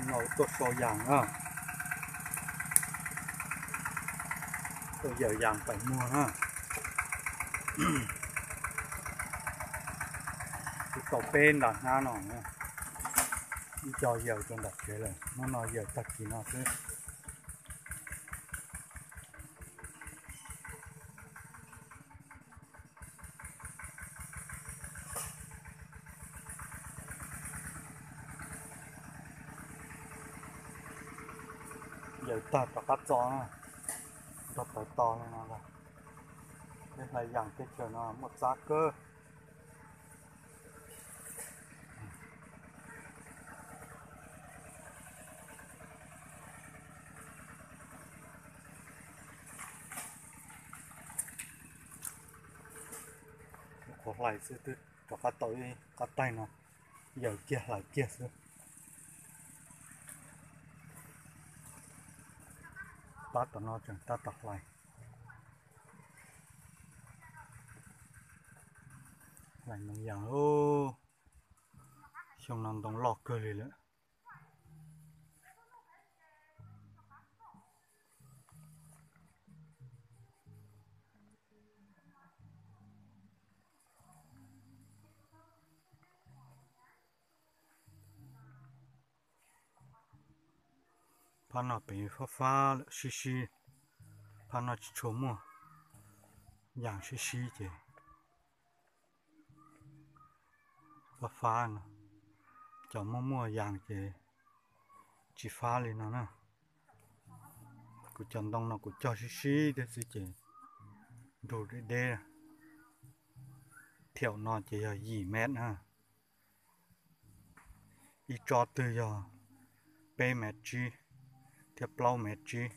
No tuaj sau yas na, tuaj yawm yas pem muag na. Twb tau peb nta hnab no, ib co yawm rau nram tsev lawm, hnub no yawm tag kis no xwb. Yawm tag rov qab txo na, nrog tawv to li no lawm. Peb hlais yas teb chaws no muaj txab kawg. Qhuav hlais xwb twb rov qab tau ib qab taig no, yawm kiag hlais kiag xwb. Pab tom no tseem tab tom hlais. Hlais ntoo yas, xyoo no ntoo loj kawg li lawm. Phab no pem fab fab lawm sib sib, phab no tsis tshua muaj, yas sib sib ces fab fab no. Cov muaj muaj yas ces tsis fab li no na. Kuv cov ntoo no kuv cog sib sib thiab xwb ces nrug deb deb. Thiaum no ces yog yim mev na. Ib tsob twg yog peb mev tsib thiab plaub mev tsib.